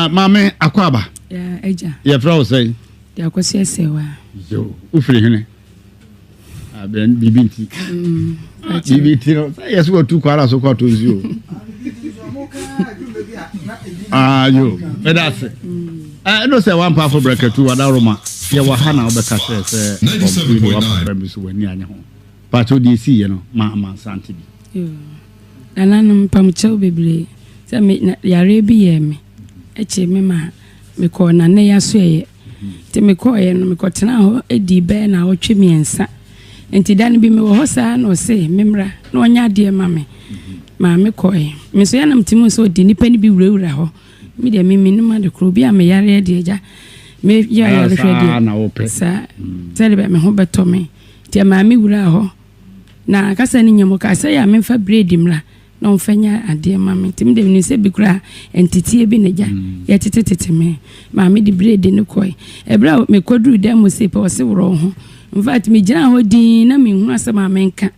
Ah, maame Akwaaba. Yeah, agya. Yɛfrɛ wo sɛn? De akɔsi ɛsɛwa. Yo, wofiri hene? Abɛn biribi nti. Mm, biribi nti no, sɛ yɛ so watu kwara so kɔto nsuo. Ah, yo, meda ase. Ɛno sɛ wampa afɔ brɛkɛtu wadaroma yɛwɔ ha na wobɛka kyerɛ sɛ ɔmfiri de wapapa bi so w'ani anye ho. Pakyɛw deɛ ɛsiiɛ no ma amansan te bi. Yoo. Nananom mpamokyɛw bebree sɛ me na yareɛ bi yɛɛ me ɛkyee me ma mekɔɔ Nana yi asoɛeɛ nti mekɔɔeɛ no mekɔtenaa hɔ dii bɛyɛ naawɔtwe mmiɛnsa nti da no bi mewɔ hɔ saa na ɔse memmra na ɔnyɛ adeɛ ma me maa mekɔɔeɛ me nso yɛ na mete mu sɛ ɔde nnipa no bi wurawura hɔ me deɛ me menim ade korɔ obi a meyareɛ deɛ gya meyɛ ayarehwɛ deɛ saa sɛde bɛ me ho bɛtɔ me nti ɛmaa me wuraa hɔ Na kasa no nya mu, ɔkaa sɛ, Ɛyɛ a memfa breedi mmra na ɔmfa nyɛ adeɛ mma me. Nti me deɛ menim sɛ bi koraa nteteɛ bi na agya yɛtetetete me. Maame de breedi no kɔe. Ɛberɛ a mekɔduruu dan mu sei pɛ, ɔse worɔ wo ho. In fact, megyinaa hɔ dinn na menhunu asɛm a menka.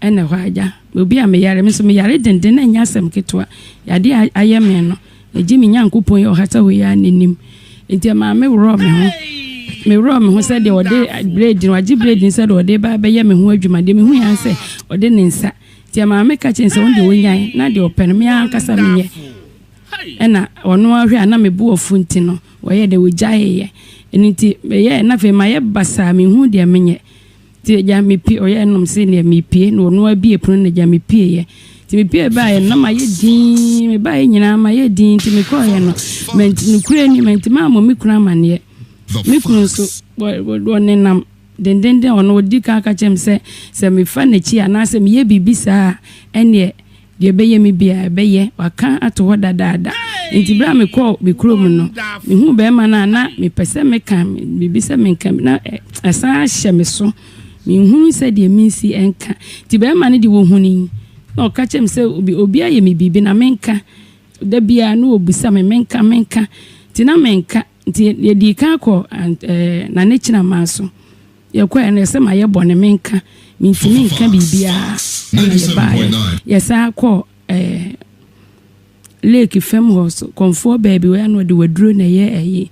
Ɛna ɛhɔ ara agya, obi a meyare, me nso meyare denden na ɛnyɛ asɛm ketewa. Yadeɛ a ayɛ me no, Megye me Nyankopɔn yi a ɔhata hɔ yi ara n'anim. Enti ɛmaa me worɔɔ me ho. Meworɔɔ me ho sɛ deɛ ɔde bredi no, wagye bredi no sɛ deɛ ɔde ba abɛyɛ me ho adwuma. Deɛ mehui ara sɛ ɔde ne nsa. Nti ɛmaa meka kyerɛɛ no sɛ ɔno deɛ ɔnyae na deɛ ɔpɛ no me ara ankasa menyɛ. Ɛna ɔno ara hwɛ a na me bo afu nti no, ɔyɛɛ dɛ ɔgyaeeɛ. Ɛno nti meyɛɛ na afei mayɛ basaa menhu deɛ menyɛ. Nti agya mepie, ɔyɛɛ nom se neɛ mepie na ɔno ara bie pono na agya mepieeɛ. Nti mepie baeɛ no na mayɛ dinn, mebaeɛ nyinaa mayɛ dinn nti mekɔeɛ no manti, nokorɛ ni mantumi ammɔ me kunu amaneɛ. Me kunu nso ɔnenam dendenden, ɔno ɔdi kan ka kyerɛ me sɛ sɛ mefa n'akyi anaasɛ meyɛ biribi saa a ɛnneɛ Deɛ ɛbɛyɛ me biara, ɛbɛyɛ. Waka ato hɔ dadaada. Enti berɛ a mekɔɔ me kurom no, mehuu barima no a na mepɛ sɛ meka biribi sɛ menka bi, na ɛsan ahyɛ me so. Menhunu sɛdeɛ mensi nka. Nti barima no deɛ ɔhunui, na ɔka kyerɛɛ me sɛ obi, obi ayɛ me biribi na menka. Da biara na ɔbisa me, menka, menka. Nti na menka. Nti yɛdii kan kɔɔ Nane Kyinamaa so. Yɛkɔeɛ no, ɛsɛ mayɛ bɔne, menka, mentumi nka biribiara. Ɛna yɛbaeɛ, yɛsan kɔɔ ɛɛ lake fam hɔ so, kɔmfoɔ baabi wɔ na ɔde waduro na ɛyɛ ɛyi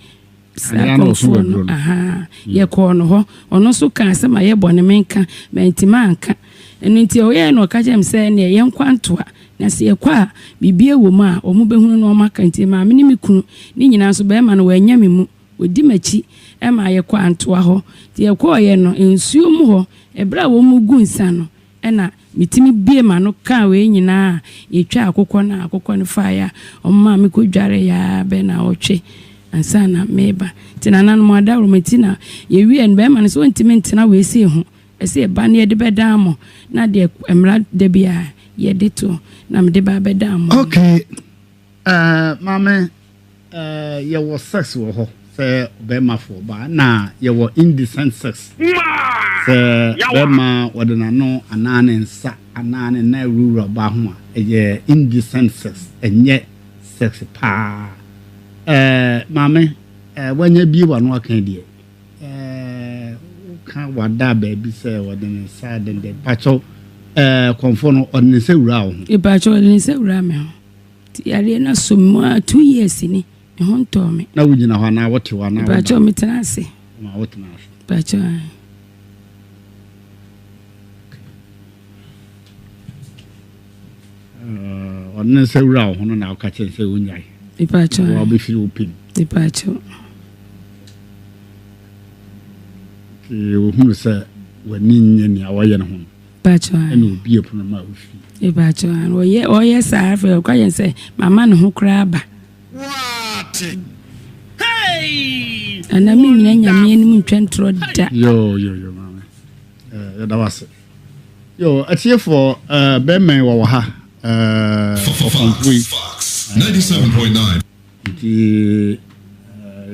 saa kɔmfoɔ no, ahaa, yɛkɔɔ no hɔ, ɔno nso kaa sɛ mayɛ bɔne, menka, mantumi anka. Ɛno nti ɔyɛɛ na ɔka kyerɛɛ me sɛ ɛneɛ yɛnkɔ antoa, na sɛ yɛkɔ a biribi wɔ mu a wɔbɛhunu na wɔaka. Nti maame ne me kunu ne nyinaa nso barima no wannya me mu. Wɔdi m'akyi ma yɛkɔ Antoa hɔ. Nti yɛkɔeɛ no, nsuo mu hɔ, ɛberɛ a wɔregu nsa no, ɛna metumi buee m'ano kaa wei nyinaa a yɛtwaa akokɔ no a akokɔ no faeɛ a wɔmaa me kɔdwareeɛ ara bɛyɛ nnawɔtwe ansa na mereba. Nti nananom adaworoma nti na yɛwieɛ no, barima no sɛ ɔntumi ntena wei sei ho, ɛsɛ yɛba na yɛde bɛdan mo na deɛ mmara da biara yɛde to na mede ba abɛdan mo. Okay, uh, maame Eh yɛwɔ sex wɔ hɔ sɛ bɛrima fo ɔbaa na yɛwɔ indecent sex sɛ bɛrima wɔde n'ano anaa ne nsa anaa ne nan wurawura ɔbaa ho a ɛyɛ indecent sex ɛnyɛ sex paa eh maame eh wanya bie w'ano aka deɛ eh woka wada baabi sɛ wɔde ne nsa denden pakyɛw eh kɔnfo no ɔde ne nsa wura wo ho. Pakyɛw ɔde ne nsa wura me ho. Nti yareɛ no asɔ me mu ara 2 years ni, me ho ntɔɔ me. Na wogyina hɔ anaa wote hɔ anaa woda? Mpakyɛw metena ase. Ma wotena ase. Mpakyɛw ae. Ɔno ne nsa wura wo ho no na woka kyerɛ sɛ wonyae. Mpakyɛw ae. Wobɛfiri wo pɛ mu. Mpakyɛw. Nti wohunu sɛ w'ani nnye nea wɔyɛ no ho no. Mpakyɛw ae. Ɛna obue pono ma ofii. Mpakyɛw ae. Ɔyɛ ɔyɛ saa afei ɔka yɛn sɛ mama ne ho koraa aba. Woate? Hey! Ana me nyina Nyame anim ntwa ntorɔ da. Yoo yoo yoo maame eh, yɛda wo ase. Yoo atiefoɔ eh, bɛrima yi wɔwɔ ha eh, ɔkɔmfo yi. 97.9. Nti eh,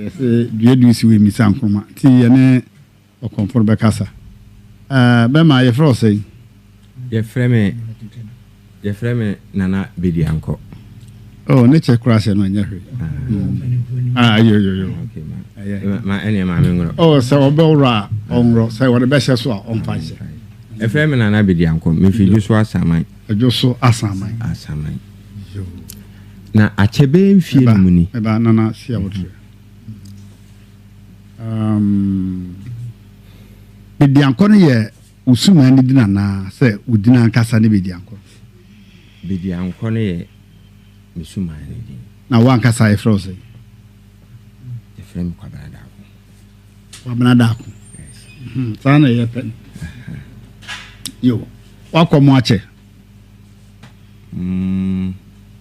yɛsɛ duadua si wɔ mmisa nkroma nti yɛne Ɔkɔmfo no bɛkasa. Ɛɛ, bɛma, yɛfrɛ wo sɛn? Yɛfrɛ me, yɛfrɛ me Nana Bediankɔ. Oh, ne kyɛ koraa sɛ no ɛnyɛ hwee. Ah, yo, yo, yo. Okay, ma. Ɛyɛ. Ma ɛneɛ ma me nworɔ. Oh, sɛ ɔbɛworɔ a, ɔnworɔ. Sɛ wɔde bɛhyɛ so a, ɔmfa nhyɛ. Yɛfrɛ me Nana Bediankɔ. Mefi Dwoso Asaman. Dwoso Asaman. Asaman. Yo. Na akyɛ bɛyɛ mfie num ni. Meba, Nana, si aboterɛ. Um, Bediankɔ no yɛ wo sumaa ne din anaa sɛ wo din ankasa ne Bediankɔ? Bediankɔ no yɛ me sumaa ne din. Na wo ankasa yɛfrɛ wo sɛn? Yɛfrɛ me Kwabena Daako. Kwabena Daako. Yes. Saa na ɛyɛ pɛ no. Yo, wakɔ mo akyɛ? Mm,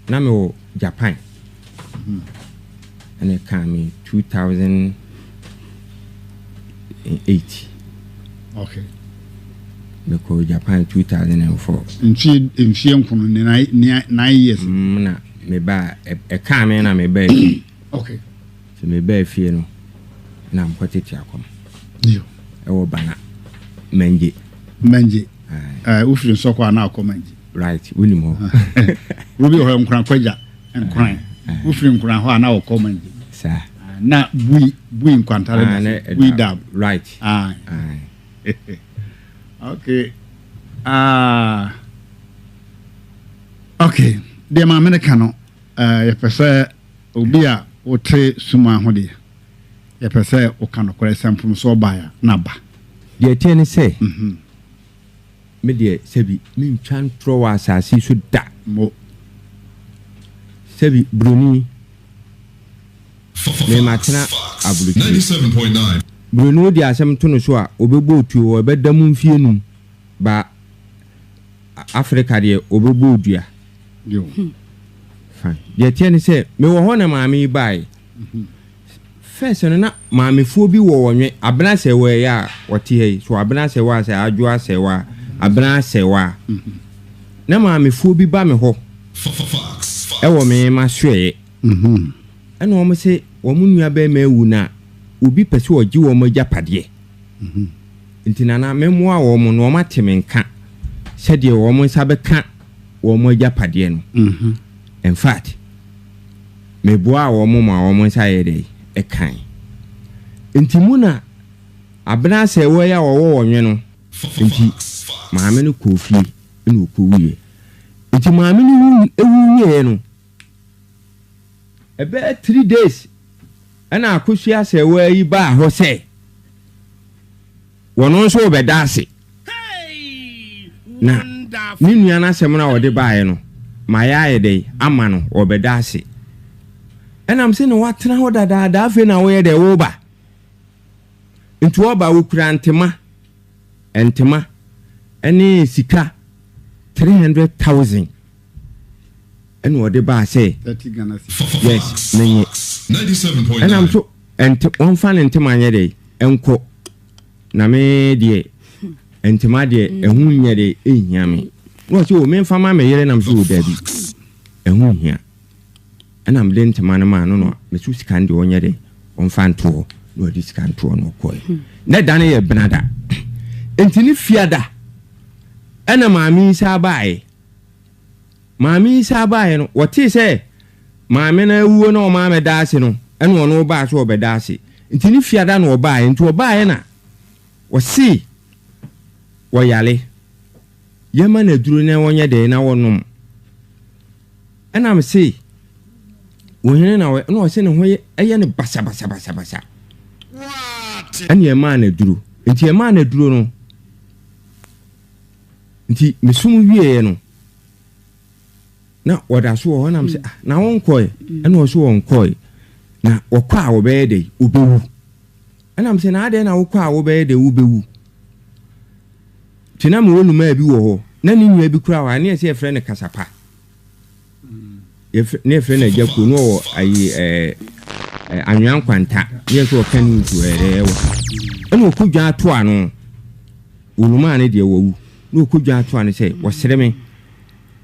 na me wɔ Japan. Ɛna ɛkaa me 2008. Okay. Mekɔ Japan 2004. Mfie mfie nkono ne 9 years. Na me ba ɛkaa me na me ba fie. Okay. Sɛ me ba fie no na mkɔ tete akɔm. Yo. Ɛwɔ Bana Manje. Manje. Ɛɛ wofiri nsɔkɔ a na akɔ Manje. Right, wonim hɔ. Kuro bi wɔ hɔ Nkoran Kwagya, Nkoran. Wofiri Nkoran hɔ a na wɔkɔ Manje. Saa. Na Bui Bui Nkwantare da so. Bui Dam. Right. Ah. Okay. Ah. Okay. Deɛ maame no ka no, yɛpɛ sɛ obi a wote suma ho deɛ, yɛpɛ sɛ woka nokorɛ sɛ mfomsoɔ baeɛ a na ba. Deɛ ɛteɛ ne sɛ, Me deɛ, sɛbi, mentwa ntorɔ wɔ asase yi so da. Mo. Sɛbi, buroni, me matena aburokyire. Buroni wode asɛm to no so a, ɔbɛbɔ otuo, ɔbɛda mu mfeɛ num, ba Afrika deɛ, ɔbɛbɔ odua. Fine. Deɛ ɛteɛ ne sɛ, mewɔ hɔ na maame yi baeɛ. First no na maamefoɔ bi wɔ wɔnwe abena asɛewa yi a ɔte ha yi so abena asɛewa sɛ adwo asɛewa abena asɛewa na maamefoɔ bi ba me hɔ ɛwɔ me masoɛeɛ ɛna wɔn se wɔn nua bɛrima awu na obi pɛ sɛ ɔgye wɔn agyapadeɛ nti nana memmoa wɔn na wɔn ate me nka sɛdeɛ wɔn nsa bɛka wɔn agyapadeɛ no in fact Meboaa wɔn ma wɔn nsa yɛɛ dɛn? Ɛkae. Nti mu na Abena Asɛɛwa yi a ɔwɔ ɔnwe no nti maame no kɔɔ fie na ɔkɔwuiɛ. Nti maame no wu wieɛ no, ɛbɛyɛ three days ɛna Akosua Asɛɛwa yi baa hɔ sɛ Wɔno nso rebɛda ase. Na ne nua no asɛm no a ɔde baeɛ no, mayɛ ayɛ dɛn ama no, ɔrebɛda ase. Ɛnam sɛ na watena hɔ dadaada, afei na woyɛ dɛn, woreba. Nti ɔba, ɔkura ntema, ntema, ɛne sika 300,000 ɛna ɔde baa sɛ, yes, menye. Ɛnam so, ɛnte, wɔmfa ne ntema nyɛ dɛn, ɛnkɔ. Na me deɛ ntoma deɛ ɛho nyɛ de ɛnhia me. Na ɔse o memfa ma me yere nam so o dabi ɛho nhia. Ɛna mede ntoma no maa no na mese sika no deɛ ɔnyɛ de ɔmfa nto hɔ na ɔde sika nto hɔ na ɔkɔɛ. Na da no yɛ benada. Nti ne fiada ɛna maame yi saa baeɛ. Maame yi san baeɛ no, wɔtee sɛ maame no awuo na ɔmaa mɛda ase no, ɛna ɔno baa sɛ ɔbɛda ase. Nti ne fiada na ɔbaeɛ. Nti ɔbaeɛ na ɔse ɔyare, yɛma no aduro na ɔnyɛ dɛn na ɔnom. Ɛna mese, wo hene na ɔyɛ, ɛna ɔse ne ho yɛ no basabasabasabasa. Ɛna ɛmaa no aduro. Nti ɛmaa no aduro no, Nti mesom wieeɛ no, na wɔda so wɔ hɔ nam sɛ ah na wɔnkɔe ɛna ɔso wɔnkɔe na wɔkɔ a wɔbɛyɛ dɛ wobɛwu ɛnam sɛ na adɛn na wokɔ a wobɛyɛ dɛ wobɛwu nti na mewɔ numaa bi wɔ hɔ na ne nua bi kura hɔ a ne yɛsɛ yɛfrɛ no kasapa Yɛfrɛ ne yɛfrɛ no agya kuo na ɔwɔ ayi ɛɛ anwea nkwanta ne yɛ sɛ ɔka news wɔ ɛdɛ ɛwɔ ha ɛna ɔkɔ dwa ato ano onumaa ne deɛ wawu na ɔkɔ dwa ato ano sɛ wɔsrɛ me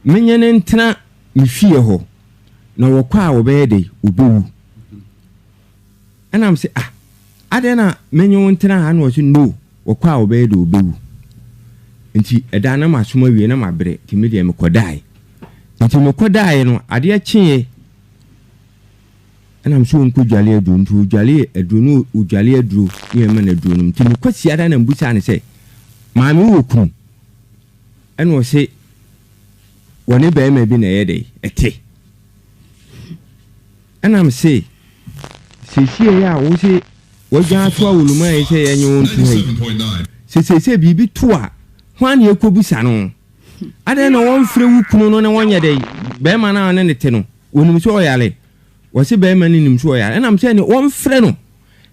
menyɛ ne ntena me fie hɔ na wɔkɔ a wɔbɛyɛ dɛ wɔbɛwu Ɛna mese ah adɛn na menye wo ntena ha na ɔse no wɔkɔ a wɔbɛyɛ dɛ wɔbɛwu nti ɛda na masom awie na mabrɛ nti me deɛ mekɔdae nti mekɔdaeɛ no adeɛ kyeeɛ ɛna mese ɔnkɔ dwale aduro nti ɔdwale aduro no ɔdwale aduro ne ɛma no aduro no nti mekɔ siada na mbusaa no sɛ maame wowɔ kunu ɛna ɔse wɔne bɛrima bi na ɛyɛ dɛ ɛte. Ɛna mese, Seesei a wose wɔadwan ato awolumaa yi sɛ yɛnyɛ wɔn nto ha yi, sɛ seesei biribi to a, hwan na yɛkɔbisa no? Adɛn na wɔmfrɛ wo kunu no na wɔnyɛ dɛn? Barima no a ɔne no te no, ɔnim sɛ ɔyare? Wɔse barima no nim sɛ ɔyare. Ɛna mesɛ ɛne wɔmfrɛ no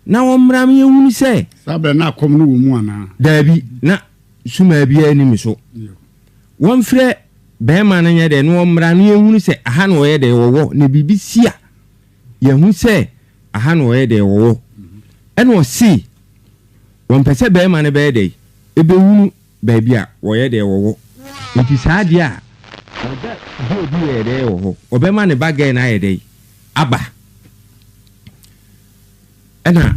na wɔmmra ma yɛnhunu sɛ. Saa berɛ na akɔm no wɔ mu anaa? Daabi, na sumaa biara nni me so. Wɔmfrɛ barima no nyɛ dɛn na wɔmmra na yɛnhunu sɛ aha na ɔyɛ dɛn ɔwɔ, na biribi si a, yɛahu sɛ aha na ɔyɛ dɛn ɔwɔ. Ɛna ɔse wɔmpɛ sɛ barima no bɛyɛ dɛn ɛbɛhunu baabi a wɔyɛ dɛn wɔwɔ. Nti saa deɛ a ɔba girl bi yɛ dɛn wɔ hɔ, ɔbɛma ne ba girl no ayɛ dɛn aba. Ɛna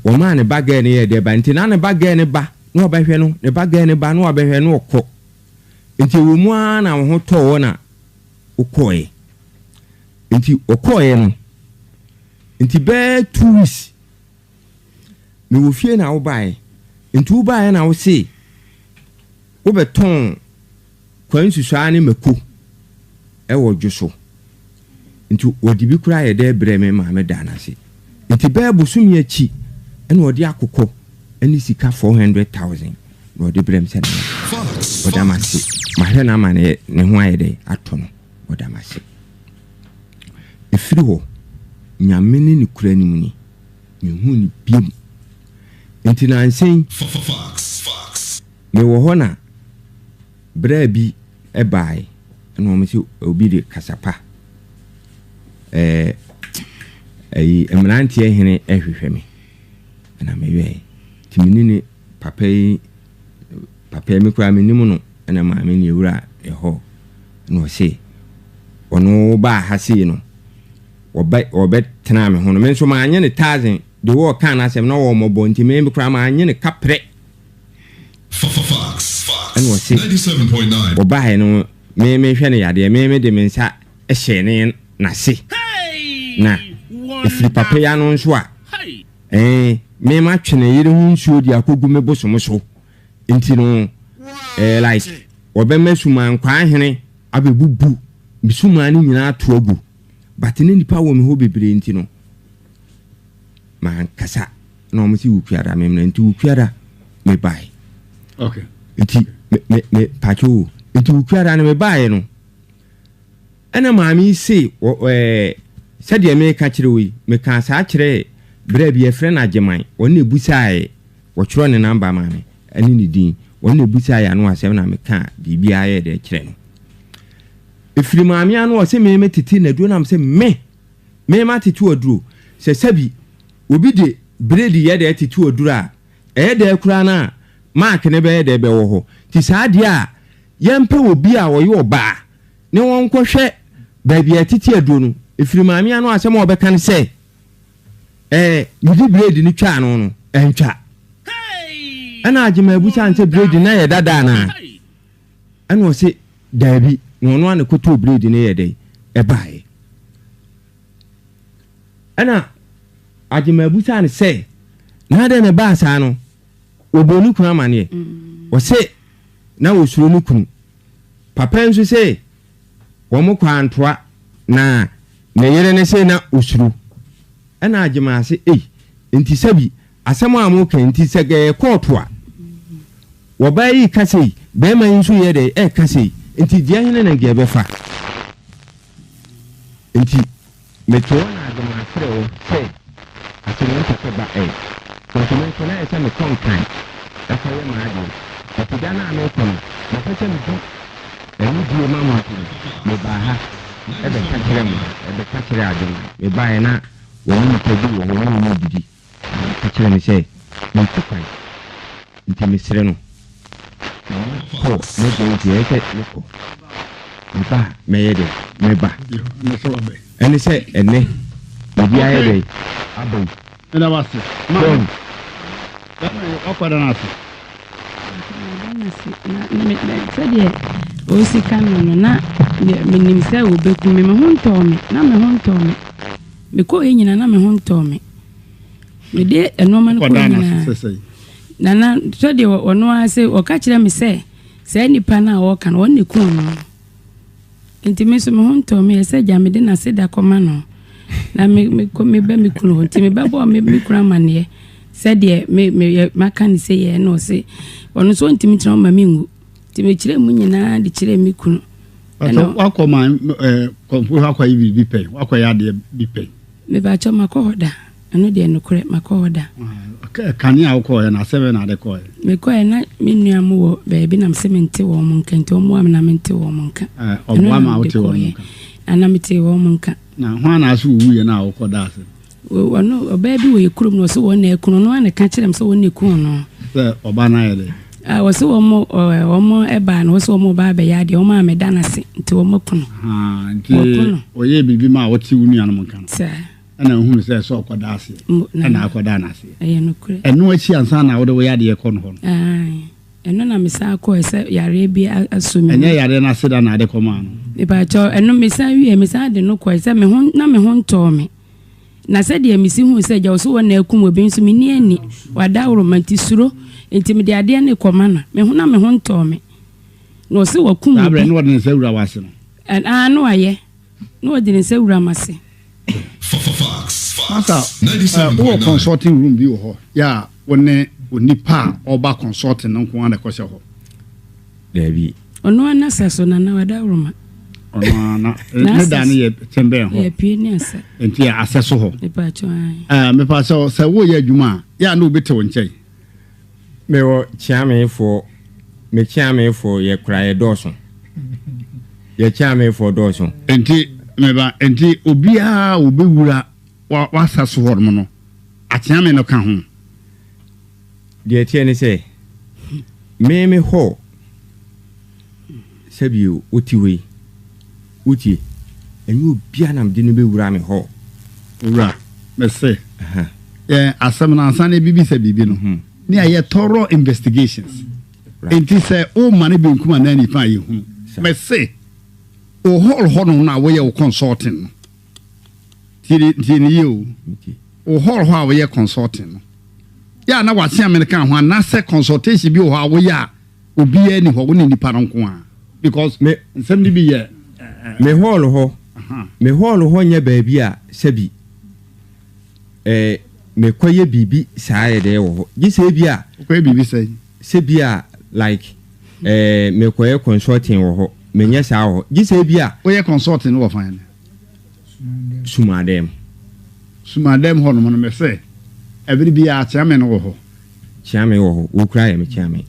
wɔmaa ne ba girl no yɛɛ dɛn ba, nti na ne ba girl no ba na ɔbɛhwɛ no, ne ba girl no ba na wabɛhwɛ no ɔkɔ. Nti ɛwɔ mu ara na wo ho tɔɔ hɔ na wokɔɔɛ. Nti ɔkɔɔɛ no, nti bɛyɛ 2 weeks mewɔ fie na wobaeɛ. Nti wobaeɛ na wose wobɛtɔn kwansusuaa ne mako wɔ dwo so. Nti wɔde bi koraa yɛ dɛ brɛɛ me maame daa no ase. Nti bɛyɛ bosome akyi ɛna ɔde akokɔ ne sika 400,000 na ɔde brɛɛ me sɛ Nana ɔda m'ase. Mahwɛ no ama ne ho ayɛ dɛ atɔ no, ɔda m'ase. Ɛfiri hɔ, Nyame ne ne kura no mu ni, menhuu no biom. Nti nansa yi, mewɔ hɔ na braa bi baeɛ, ɛna wɔn sɛ obi de kasapa, ɛɛ, ɛyi, mmeranteɛ hene ɛhwehwɛ me, ɛna mewɛɛ. Nti me ne ne papa yi, papa yi me koraa menim no, ɛna maame ne ewura ɛhɔ, ɛna ɔse, ɔno baa ha sei no, wɔbɛ wɔbɛtenaa me ho no, me nso manye ne thousand, de wɔɔkaa n'asɛm na ɔwɔ mmɔbɔ nti me koraa manye ne kaprɛ. Ɛna ɔse wɔbaeɛ no me mehwɛ no yadeɛ me mede me nsa hyɛɛ ne n'ase na ɛfiri papa yi ano nso a ɛɛ me matwe ne yere ho nsuo de akɔgu me bosom so nti no ɛɛ like wɔbɛma sumankwaa hene abɛbubu me sumaa no nyinaa ato agu but ne nipa wɔ me hɔ bebree nti no mankasa na wɔn si wukuada me mmerɛ nti wukuada me bae okay nti me me me patro o nti wukuada no me bae no ɛna maame yi se wɔ ɛɛ sɛdeɛ meka kyerɛ wo yi meka saa kyerɛ berɛ bi yɛfrɛ no agyeman wɔn na ebusaeɛ wɔtwerɛ ne namba maa me ɛne ne din wɔn na ebusaeɛ ano asɛm na meka biribiara yɛ dɛ kyerɛ no efiri maame ano ɔse me me tete na duro nam sɛ me me ma tete aduro sɛ sɛbi Obi de bredi yɛ dɛ tete oduru a, ɛyɛ dɛ koraa no a, mark no bɛyɛ dɛ bɛwɔ hɔ. Nti saa deɛ a, yɛmpɛ obi a ɔyɛ ɔbaa ne ɔnkɔhwɛ baabi a ɛtete aduro no. Ɛfiri maame ano asɛm a ɔbɛka ne sɛ, Ɛɛ, mede bredi no twaa no no, ɛntwa. Ɛna Agyemang bisa no sɛ, Bredi no na ɛyɛ dada anaa? Ɛna ɔse, Daabi. Na ɔno ara na ɛkɔtɔɔ bredi no yɛ dɛ ɛbaeɛ. Ɛnna Agyemang bisaa no sɛ, Na adɛn na ɛbaa saa no? Wɔbɔɔ ne kunu amanneɛ. Ɔse na wɔsuro ne kunu. Papa yi nso se wɔkɔ antoa na ne yere no se na ɔsuro. Ɛnna Agyemang se, Ei, enti sɛbi asɛm a moreka yi nti sɛ ɛyɛ kɔɔto a, wɔbaa yi reka sei, barima yi nso reyɛ dɛn reka sei, enti deɛ hene na nka ɛbɛfa? Enti mete hɔ na adze maserɛ wo sɛ akyɛ me mpɛ ba ɛ. Nso me nso na ayɛ sɛ mekɔ Nkran kɔyɛ m'adeɛ. Enti da no a merekɔ no, mepɛ sɛ medi anidie ma mo nti no, mebaa ha bɛka kyerɛɛ mo, bɛka kyerɛɛ Adwuma. Mebaeɛ na wɔne nnipa bi wɔ hɔ, wɔne wɔn redidi. Na ɔka kyerɛɛ me sɛ mentu kwan, nti mesrɛ no ma ɔnkɔ m'agya nti ɛyɛ sɛ mekɔ. Meba a mɛyɛ dɛn? Mɛba. Ɛne sɛ ɛnnɛ biribi ayɛ dɛn aba yi. Meda wo ase. Maame, bɛrima yi ɔkɔ da no ase. Meda no ase. Na sɛdeɛ ɔresi ka no no, na menim sɛ ɔbɛku me. Me ho ntɔɔ me. Na me ho ntɔɔ me. Mekɔeɛ nyinaa na me ho ntɔɔ me. Mede nneɛma no kɔɔ nyinaa. Nana sɛdeɛ ɔno ara sɛ ɔka kyerɛ me sɛ saa nipa no a ɔreka no ɔno na ɛkum no. Nti me nso me ho ntɔɔ me ɛsɛ gya mede n'aseda kɔma no. Na me mekɔ meba me kunu hɔ nti mebɛbɔɔ me me kunu amaneɛ sɛdeɛ me me maka ne sɛ yɛ na ɔse ɔno nso ɔntumi ntena hɔ ma menwu nti mekyerɛɛ mu nyinaa de kyerɛɛ me kunu. Ɛna wakɔ ma ɛɛ kɔnfo hɔ akɔyɛ biribi pɛn wakɔyɛ adeɛ bi pɛn. Mebakyɛ makɔ hɔ da ɛno deɛ nokorɛ makɔ hɔ da. Kane a wokɔɔɛ no asɛm bɛn na ade kɔɔɛ? Mekɔɔɛ na me nua mo wɔ baabi na mese mente wɔn mo nka nti ɔmmoa me na mente wɔn mo nka. Ɔboa ma wote wɔn mo nka? Ana metee wɔn mo nka. Na hwan na ase owuiɛ no a wokɔ daa ase no? Ɔno ɔbaa bi wɔ yɛ kurom na ɔse wɔn na ɛku no ɔno ara na ɛka kyerɛ me sɛ wɔn na ɛku no. Sɛ ɔba no ayɛ dɛ? Ah, wɔse wɔn wɔn ɛbaa no wɔse wɔn ba abɛyɛ adeɛ wɔn a meda no ase nti wɔn aku no. Nti ɔyɛɛ biribi ma wote wo nuanom nka no? Saa. Ɛna ohunu sɛ sɛ ɔkɔda aseɛ ɛna akɔda no aseɛ. Ɛyɛ nokorɛ. Ɛno akyi ansa na wode wo yadeɛ kɔ no hɔ no? Aane. Ɛno na mesan kɔɛ sɛ yareɛ bi asɔ me mu. Ɛnyɛ yareɛ no aseda na ade kɔmaa no? Mepakyɛw, ɛno mesan wieɛ, mesan de no kɔɛ sɛ me ho, na me ho ntɔɔ me. Na sɛdeɛ mesi huu sɛ agya wo so wɔ na akum obi nso menni anni, wadaworoma nti suro nti mede adeɛ no rekɔma no, me ho, na me ho ntɔɔ me. Na ɔse wakum Saa berɛ obi. no na ɔde ne nsa wura w'ase no? Aa na wayɛ, na ɔde ne nsa wura m'ase. Masa, eh, wowɔ consulting room bi wɔ hɔ yɛ a wo ne onipa a ɔba consulting no nko ara na ɛkɔhyɛ hɔ? Daabi. Ɔno ara n'asa so, Nana Wadaworoma. Ɔno ara na ne dan no yɛ kyɛnbɛn hɔ. Yɛ pie ne asa. Nti yɛ asɛ so hɔ. Mepaakyɛw ae. Eh, mepaakyɛw sɛ woyɛ adwuma a, yɛ a na obi te wo nkyɛn? Mewɔ kyeameefoɔ, me kyeameefoɔ yɛ kora yɛ dɔɔso. Yɛ kyeameefoɔ dɔɔso. Nti meba nti obiara a obewura wa w'asa so hɔ nom no, akyeame no ka ho. Deɛ ɛteɛ ne sɛ, me me hɔ sɛbi wote hɔ yi, wotie, ɛnyɛ obiara na mede no bɛwura me hɔ. Owura, mese, yɛn asɛm no ansa na yɛbɛbisa biribi no, ne ayɛ thorough investigations. Enti sɛ woma no benkum anaa nifa a yɛhunu. Mese, wo hall hɔnom no a woyɛ wo consulting no, tie tie ne yie o, wo hall hɔ a woyɛ consulting no, yɛ a na wakyea me no ka ho anaasɛ consultation bi wɔ hɔ a woyɛ a obiara ni hɔ, wo ne nipa no nko a because me nsɛm no bi yɛ. Me hall hɔ, me hall hɔ nyɛ baabi a sɛbi eh, mekɔyɛ biribi saa yɛ dɛ wɔ hɔ. Gye sɛ ebi a. Wokɔyɛ biribi sɛn? Sɛ bi a like eh, mekɔyɛ consulting wɔ hɔ, menyɛ saa wɔ hɔ. Gye sɛ ebi a. Woyɛ consulting wɔ fan? Sumadɛm. Sumadɛm hɔ nom no mese ɛbere biara Kyeame no wɔ hɔ. Kyeame wɔ hɔ, wo koraa yɛ me Kyeame.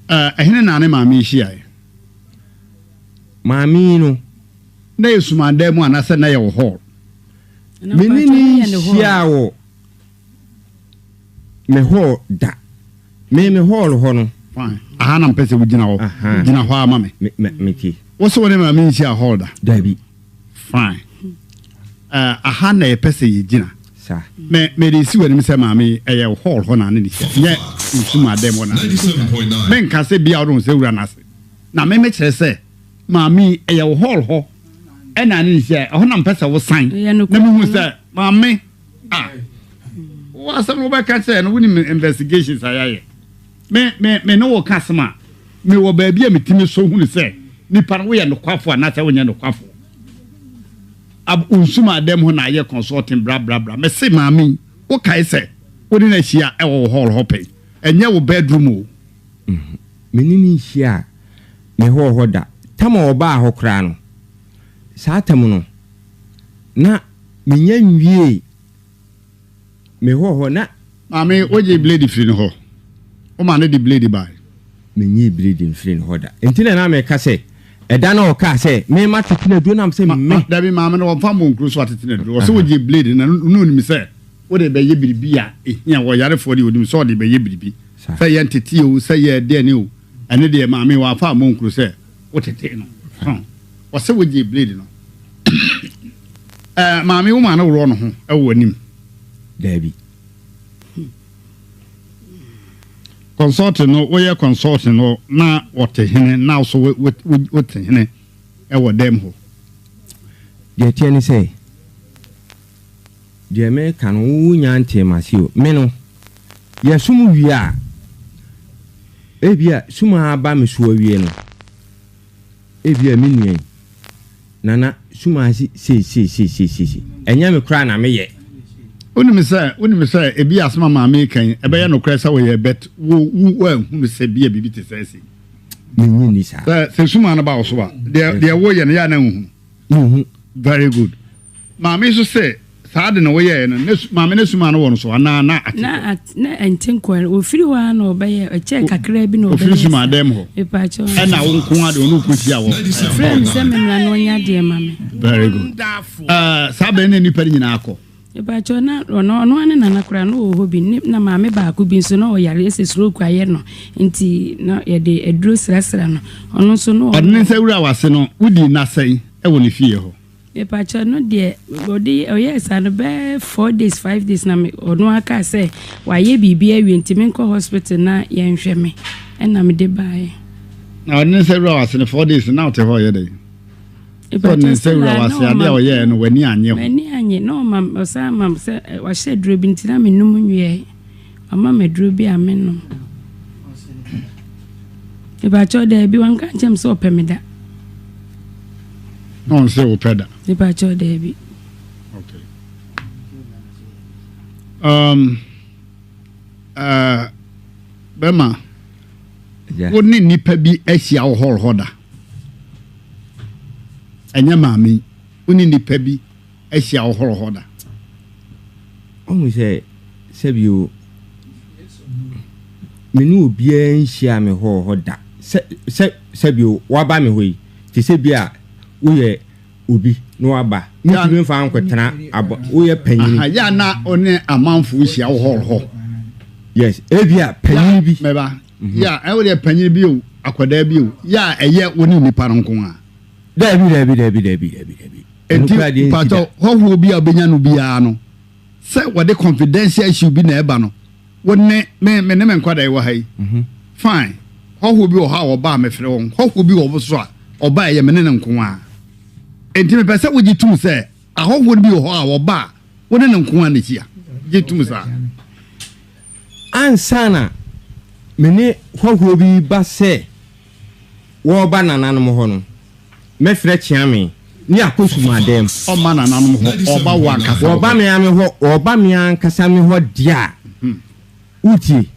Eh, ɛhene na ne maame yi hyiaeɛ? Maame yi no. Na yɛ Sumadɛm mu anaasɛ na yɛ wɔ hall? Me ne no nhyiaa wɔ me hall da. Me me hall hɔ no. Fine. Aha na mpɛ sɛ wogyina hɔ. Gyina hɔ ama me. Me me mete. Wo sɛ wo ne maame nhyia hall da? Dabi. Fine. Uh, aha na yɛpɛ sɛ yɛgyina. Sa. Me mede si w'anim sɛ maame yi ɛyɛ hall hɔ na ne ne hyia. Nyɛ nsu mu adɛm hɔ na ne hyia. Menka sɛ bia wode wo nsa wura n'ase. Na me mekyerɛ sɛ Maame yi, ɛyɛ wo hall hɔ ɛna ne nhyia ɛhɔ na mpɛ sɛ wosan na mehu sɛ maame a wo asɛm no wobɛka kyerɛ no wonim investigations a yɛayɛ me me me ne wo ka asɛm a mewɔ baabi a metumi so hunu sɛ nipa no woyɛ nokwafo anaasɛ wonyɛ nokwafo ab nsum adam hɔ na ayɛ consulting bra bra bra mese maame yi wokae sɛ wode no ahyia ɛwɔ wo hall hɔ pɛn ɛnyɛ wo bedroom o Me ne no nhyiaa me hɔɔ hɔ da. Tam a ɔbaa hɔ koraa no, saa tam no, na mennya nwiee me hɔɔ hɔ na. Maame, wogyee blade firi ne hɔ? Wo maame de blade bae? Mennyee blade mfirii ne hɔ da. Enti na na meka sɛ, ɛda no a ɔkaa sɛ merema tete no aduro no, na mesɛ me. Dabi, maame no, wɔmfa mmɔ nkuro so atete no aduro. Ɔsɛ wogyee blade no, na onim sɛ wode rebɛyɛ biribi a ɛhia wɔ ɔyarefoɔ deɛ, onim sɛ ɔde rebɛyɛ biribi. Sɛ yɛ ntetee o, sɛ yɛ deɛn o, ɛno deɛ maame wamfa ammɔ nkuro sɛ wotetee no. So ɔsɛ wogyee blade no. Ɛɛ maame wo maa no worɔ ne ho wɔ w'anim? Daabi. Consulting no woyɛ consulting no na ɔte hene na wo so wote hene wɔ dɛm hɔ? Deɛ ɛteɛ ne sɛ. Deɛ mereka no wo nnya ntee m'ase o. Me no, yɛsom wie a, ebia sum a aba me so awie no, ebia me nua yi, Nana. Sumasi sei sei sei sei sei sei. Ɛnyɛ me koraa na meyɛ. Wonim sɛ wonim sɛ ebi asɛm a maame yi ka yi ɛbɛyɛ nokorɛ sɛ woyɛ but wo wo woanhunu sɛ bi a biribi te sɛ sei. Mennye nni saa. Sɛ sɛ suma no ba wo so a deɛ deɛ woyɛ no yɛ a na wohunu. Menhu. Very good. Maame nso sɛ saa de na woyɛɛ no ne maame ne suma no wɔ no so anaa na ate kɔ? Na ɛnte nkɔ. Ofiri hɔ ara na ɔbɛyɛ ɛkyɛɛ kakraa bi na ɔbɛyɛ. Ofiri suma dɛm hɔ. Mepaakyɛw. Ɛna wo nko ara de ɔno kɔ hyia wɔ. Ɔfrɛ me sɛ memmra na ɔnyɛ adeɛ ma me. Very good. Uh, saa bɛn na nnipa no nyinaa kɔ? Mepakyɛw, na ɔno ɔno ara ne nana koraa na ɔwɔ hɔ bi ne na maame baako bi nso na ɔyare ɛsɛ stroke ayɛ no nti na yɛde aduro srasra no ɔno nso na ɔde ne nsa wura w'ase no wodii nna sɛn wɔ ne fie hɔ? Mepakyɛw, no deɛ ɔde ɔyɛɛ saa no bɛyɛ 4 days 5 days na me ɔno ara kaa sɛ wayɛ biribi awie nti menkɔ hospital na yɛnhwɛ me ɛna mede baeɛ. Na ɔde ne nsa wura w'ase no 4 days na ɔte hɔ ɔyɛ dɛn? Sɛ ɔde ne nsa wura w'ase ade a ɔyɛɛ no w'ani annye ho. M'ani annye na ɔma ɔsan ma sɛ wahyɛ aduro bi nti na menom nwiɛ wama me aduro bi a menom. Mepakyɛw daabi wanka nkyɛn me sɛ ɔpɛ me da. Na ɔnsɛ wopɛ da. Mepakyɛw daabi. Okay. Bɛma wo ne nnipa bi ahyia wɔ hall hɔ da. Ɛnyɛ maame yi, wo ne nnipa bi ahyia wɔ hall hɔ da. Ɔhu sɛ sɛbio me ne obiara nhyia me hall hɔ da. Sɛ sɛ sɛbio waba me hɔ yi, te sɛ bi a woyɛ obi na waba. Mentumi mfa nkɔtena abɔ woyɛ panyini. Aha, yɛ a na wo ne amanfoɔ hyia wɔ hall hɔ. Yes, ebi a panyin bi. Mɛba. Yɛ a ɛwɔ deɛ panyin bi o, akwadaa bi o, yɛ a ɛyɛ wo ne nipa no nko a. Dabi, dabi, dabi, dabi, dabi, dabi. Enti mpatɔ hɔhoɔ bi a wobɛnya no biara no, sɛ wɔde confidential issue bi na ɛba no, wo ne me me ne me nkwadaa yi wɔ ha yi mhm. fine hɔhoɔ bi wɔ hɔ a wɔba a mefrɛ wɔn hɔhoɔ bi wɔ hɔ so a ɔba ɛyɛ me ne ne nko a enti mepɛ sɛ wogye tum sɛ ahɔhoɔ no bi wɔ hɔ a wɔba a wo ne ne nko a na ɛhyia gye tum saa. Ansa na me ne hɔhoɔ bi ba sɛ wɔreba nananom hɔ no, mɛfrɛ Kyeame ne akɔ sumadan mu. Ɔmma nananom hɔ, ɔba wo ankasa wo hɔ. Wɔba me ara me hɔ, wɔba me ankasa me hɔ deɛ a, wotie,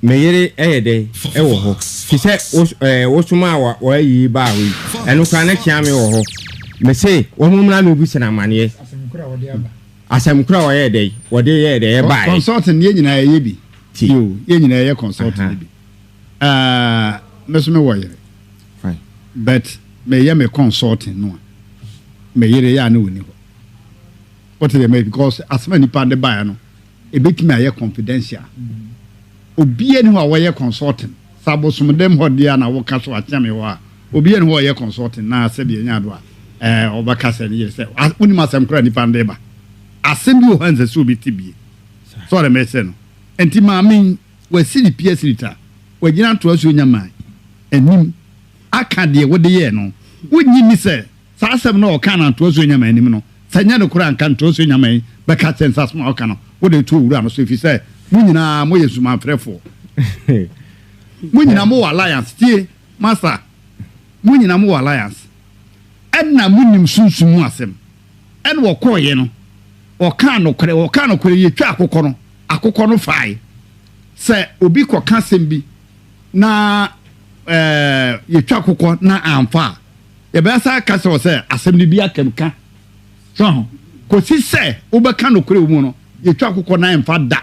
me yere yɛ dɛn wɔ hɔ? Te sɛ wo ɛɛ wosomaa wɔ wɔayi yi baa hɔ yi, ɛno koraa na Kyeame wɔ hɔ. Mese wɔn mmra mmɛbisa no amaneɛ. Asɛm koro a wɔyɛɛ dɛn, wɔde yɛɛ dɛn ɛbaeɛ. Consulting yɛn nyinaa yɛyɛ bi. Tie o, yɛn nyinaa yɛyɛ consulting bi. Ɛɛ me so mewɔ yere. Fine. But meyɛ me consulting no a, me yere yɛ a na ɔni hɔ. Wote deɛ mɛ because asɛm a nipa de baeɛ no, ebetumi ayɛ confidential. Obiara ni hɔ a wɔyɛ consulting. Sɛ abosomdɛm hɔ deɛ a na woka so akyea me hɔ a, obiara ni hɔ a ɔyɛ consulting na sɛdeɛ ɛnyɛ ado a, ɛɛ ɔbɛka sɛ ne yere sɛ wonim asɛm koraa nipa no de ba. Asɛm bi wɔ hɔ a ɛnsɛ sɛ obi te bie. Sɛ ɔde mɛsɛ no. Nti maame yi, Wasi ne pia sirita, wagyina ntoa so nya man anim aka deɛ wode yɛɛ no. Wonnye nni sɛ saa asɛm no a ɔkaa no antoa so anya man anim no, sɛ ɛnyɛ nokorɛ a anka ntoa so nya man bɛka sɛ nsasɛm a ɔka no wode reto owura no so ɛfiri sɛ mo nyinaa moyɛ nsumanfrɛfoɔ. Mo nyinaa mowɔ alliance. Tie, masa, mo nyinaa mowɔ alliance. Ɛna monim sunsum mu asɛm. Ɛna ɔkɔeɛ no, ɔkaa nokorɛ, ɔkaa nokorɛ, yɛtwa akokɔ no. Akokɔ no fae. Sɛ obi kɔka asɛm bi na yɛtwa akokɔ na amfa a, yɛbɛsan aka kyerɛ wo sɛ asɛm no bi aka mu ka. So ho? Kɔsi sɛ wobɛka nokorɛ wɔ mu no, yɛtwa akokɔ na ɛmfa da.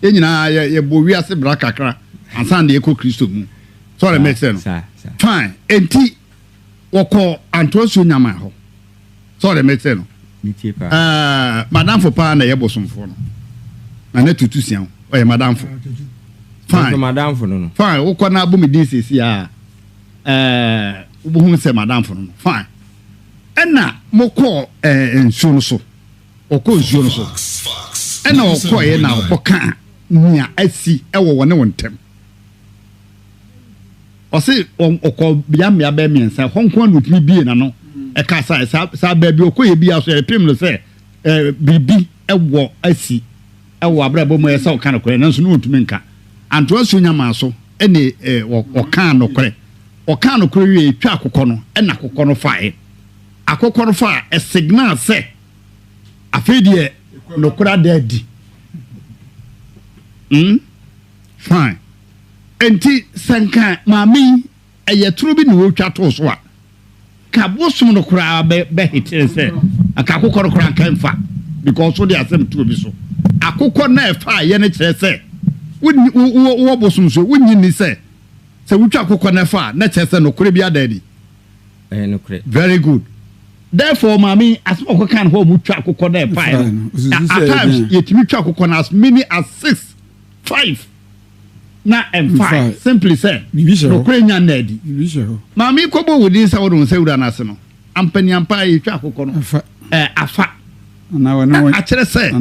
Yɛn nyinaa yɛbɔ wiase bra kakra ansa na yɛkɔ Kristo mu. Sɔre mɛsɛ no. Fine. Enti wɔkɔ Antoasuo Nyaman hɔ. Sɛ ɔde mete no. Ɛɛ madamfo paa na ɛyɛ bosomfoɔ no. Na ne tutu sia ho. Ɔyɛ madamfo. Fine. Madamfo no no. Fine. Wokɔ na abɔ me din siesie a ɛɛ wobɛhu sɛ madamfo no no. Fine. Ɛna mokɔɔ ɛɛ nsuo no so. Ɔkɔɔ nsuo no so. Ɛna ɔkɔeɛ na ɔkɔkaa nea asi ɛwɔ wɔne wɔn ntam. Ɔse ɔkɔ bea mmea bɛyɛ mmiɛnsa, ɛhɔ nko ara na ɔtumi bie n'ano ɛka sa saa saa baabi ɔkɔyɛ biara so yɛpem no sɛ ɛɛ biribi ɛwɔ asi ɛwɔ abrabɔ mu ɛyɛ sɛ ɔka nokorɛ nanso ne ɔntumi nka. Antoa so nya maa so ɛne ɛɛ ɔkaa nokorɛ. Ɔkaa nokorɛ wieeɛ, twaa akokɔ no, ɛna akokɔ no faeɛ. Akokɔ no faa, ɛsignal sɛ afei deɛ nokorɛ ada adi. Hmm? Fine. Enti sɛ nka maame yi ɛyɛ toro bi na ɔretwa too so a, ka bosom no koraa bɛ bɛhetere sɛ anka akokɔ no koraa nka mfa because wode asɛm to obi so. Akokɔ no a ɛfaeɛ no kyerɛ sɛ wonni wowɔ bosom so wonnye nni sɛ sɛ wotwa akokɔ no ɛfa a na kyerɛ sɛ nokorɛ bi ada adi. Ɛyɛ nokorɛ. Very good. Therefore maame yi asɛm a ɔkɔka no hɔ a wɔtwa akokɔ no ɛfaeɛ no at times yɛtumi twa akokɔ no as many as six five na ɛmfae simply sɛ nokorɛ nya nna adi. Maame yi kɔbɔ wo din sɛ wode wo nsa wura no ase no, ampaniampa yɛtwa akokɔ no afa. Na akyerɛ sɛ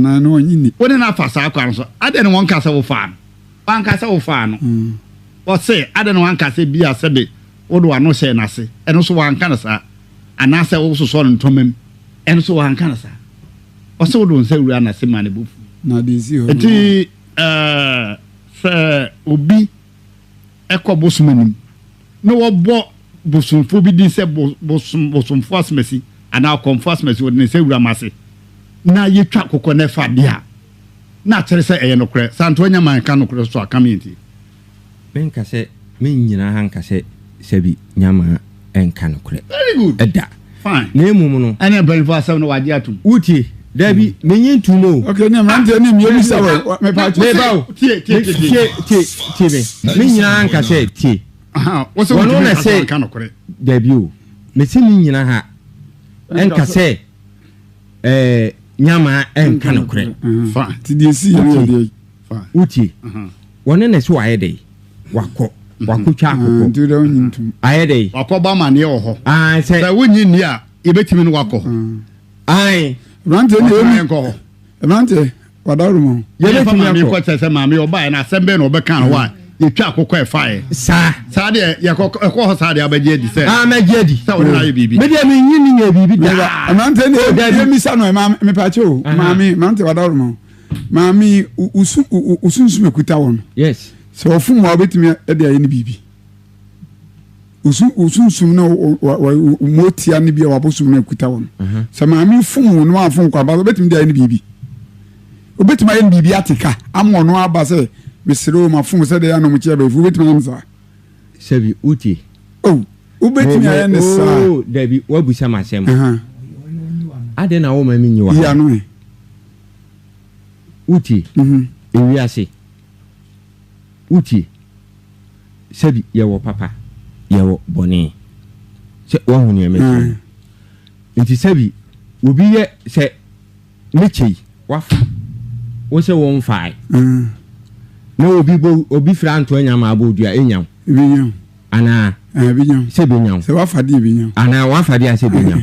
wo ne no afa saa kwan so. Adɛn na wɔnka sɛ wofaa no? Wanka sɛ wofaa no. Ɔse adɛn na wanka sɛ bia sɛbe wode w'ano hyɛɛ n'ase? Ɛno nso wanka no saa. Anaasɛ wososɔɔ no ntɔma mu? Ɛno nso wanka no saa. Ɔse wode wo nsa wura n'ase maa ne bo fui. Nti Sɛ obi kɔ bosom anim na wɔbɔ bosomfoɔ bi din sɛ bosom bosomfoɔ asomasi anaa ɔkɔmfoɔ asomasi wɔde ne nsa wura m'ase na yɛtwa akokɔ na ɛfa adeɛ a na akyerɛ sɛ ɛyɛ nokorɛ. Santoa nya man ka nokorɛ so a ka me ntie. Menka sɛ mennyina ha nka sɛ sɛbi Nyamaa nka nokorɛ Very good. da. Fine. Na mmom no. Ɛne mpanyinfoɔ asɛm no wagye atom. Wotie? Dabi, menye ntom o. Okay, ne mmeranteɛ ne mmea bisa wɔ mepa kyɛ. Meba o. Tie, tie, tie, tie. Tie, tie me. Me nyinaa nka sɛ tie. Wɔsɛ Wɔn wɔntumi na nka sɛ sɛ wanka nokorɛ. Dabi o. Mese me nyina ha nka sɛ ɛɛ nyamaa nka nokorɛ. Fine. Ti deɛ si yɛ ne yɛ deɛ. Wotie? Wɔne na sɛ wayɛ dɛ wakɔ wakɔtwa akokɔ. Nti deɛ wonyi ntom. Ayɛ dɛ. Wakɔbɔ amaneɛ wɔ hɔ. Sɛ Sɛ wonnye nni a, yɛbɛtumi ne wakɔ hɔ. Ae. Aberanteɛ ne Ɔtena ɛmi. yɛnkɔ hɔ. Aberanteɛ wadaworo mu. Yɛmfa Yɛbɛtumi maame akɔ. nkɔ kyerɛ sɛ maame ɔbaeɛ no asɛm bɛn na ɔbɛka no hɔ a yɛtwa akokɔ ɛfaeɛ. Saa. Saa deɛ yɛkɔ ɛkɔ hɔ saa deɛ abɛgye adi sɛ. Ah mɛgye adi. Sɛ ɔne no ayɛ biribi. Me deɛ menyi ne nyɛ biribi daa. Aberanteɛ ne Oh, dabi. ɛmi sa no ɛma mepakyɛ o. Maame aberanteɛ wadaworo mu. Maame wo sunsum ekuta wɔ no. Yes. Sɛ ɔfom wa obetumi de ayɛ ne biribi. Wo sunsum na motia ne bi a wabosom no ekuta wɔ no. Sɛ maame fom wo no wamfom kɔ aba obetumi de ayɛ ne biribi. Obetumi ayɛ ne biribi ate ka ama ɔno aba sɛ mesrɛ o mafom sɛ deɛ anam kyia bɛyifo obetumi ayɛ ne saa. Sɛbi wotie. Oh wobetumi ayɛ ne saa. Oh dabi wabusa m'asɛm. Adɛn na woma me nyi wa. Yi ano ɛ. Wotie? Ewiase, wotie? Sɛbi yɛwɔ papa, yɛwɔ bɔne. Sɛ woahu nea mekyerɛ no. Nti sɛbi obi yɛ sɛ ne kyei wafa, wo sɛ womfae. Na obi bɔ obi fira nto anya ma abɔ dua enya wo. Ebenya wo. Anaa? Ebenya wo. Sɛ ebenya wo. Sɛ wafa de ebenya wo. Anaa wafa de a sɛ ebenya wo.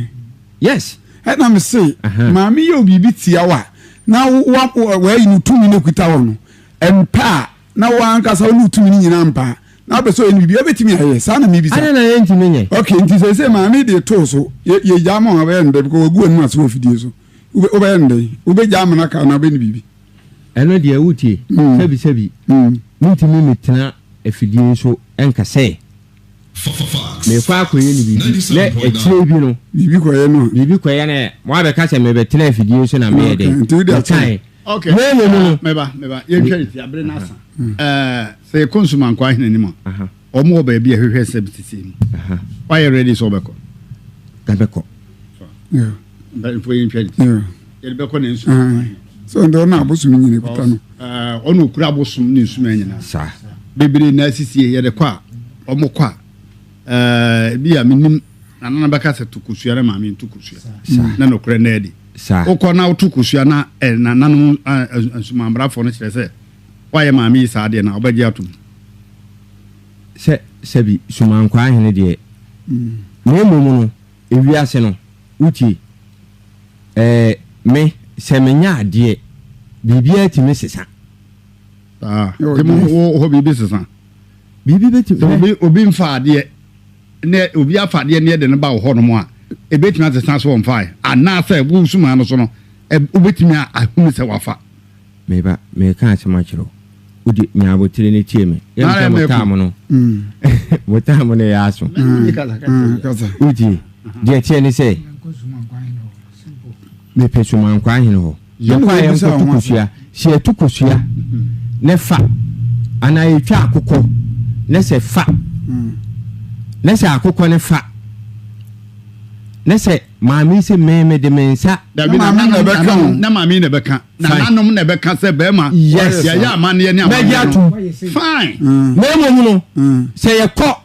Yes. Ɛna me se, maame yɛ biribi tia wo a, na wayi no tumi no kuta wɔ no, mpa a, na wankasa wo ne tumi no nyinaa mpa a, na wopɛ sɛ ɔyɛ no biribi, ɛbɛtumi ayɛ? Saa na mebisa. Adɛn na yɛntumi nyɛ? Okay, nti seesei maame de too so, yɛgyaa ma wabɛyɛ no dɛn? Because wagu w'anim ase wɔ afidie so. Wobɛyɛ no dɛn? Wobɛgyaa ama no aka anaa wobɛyɛ no biribi? Ɛno deɛ wotie, sɛbi sɛbi, mentumi metena afidie so nka sɛ Merekɔ akɔyɛ no biribi na akyire bi no. Biribi kɔyɛ no a. Biribi kɔyɛ no a, moabɛka sɛ mebɛtena afidie so na meyɛ dɛn? Mekae. Okay. Na mmom no. Meba, meba. Yɛntwa ne ti, abere no asa. Ɛɛ, sɛ yɛkɔ Nsumankwa ahene anim a, wɔn wɔ baabi a ɛhwehwɛ nsɛm sisi mu. Woayɛ ready sɛ wobɛkɔ? Yɛbɛkɔ. Mpanyinfoɔ yɛntwa ne ti. Yɛde bɛkɔ ne Nsumankwa ahene. Sɛ ɔno ɔno abosom nyina kuta no. Ɔno okura abosom ne nsuma nyinaa. Saa. Bebree na asisie yɛde kɔ a wɔn kɔ a ebi a menim nana bɛka sɛ to kosua na maame nto kosua. Na nokorɛ na adi. Saa. Wokɔ na woto kosua na nananom nsumanbrafoɔ no kyerɛ sɛ woayɛ maame yi saa deɛ na wobɛgye atom. Sɛ sɛbi sumankwaa hene deɛ. Na mmom no ewiase no wotie. Ɛɛ, me, sɛ menya adeɛ, biribiara tumi sesa. Saa. Nti mo wɔ hɔ biribi sesa? Biribi bɛtumi. Sɛ obi obi nfa adeɛ ne obi afa adeɛ ne ɛde no ba wɔ hɔnom a, ebetumi asesa so wɔnfae anaasɛ wo sumaa no so no, wobetumi ahunu sɛ wafa. Meba, meka asɛm akyerɛ wo. Wode nya abotire no tie me. Yɛm sɛ mo taam no. Mo taam no yɛ aso. Wotie? Deɛ teɛ ne sɛ mepɛ Sumankwaa hene hɔ. Yɛkɔ a yɛnkɔto kosua. Sɛ yɛto kosua ne fa anaa yɛtwa akokɔ ne sɛ fa ne sɛ akokɔ ne fa ne sɛ maame sɛ me mede me nsa. Dabi na maame na ɛbɛka o. Na maame na ɛbɛka. Nananom na ɛbɛka sɛ bɛrima. Yes. Yɛyɛ amanneɛ ne amanneɛ no. Mɛgye atom. Fine. Na mmom no, sɛ yɛkɔ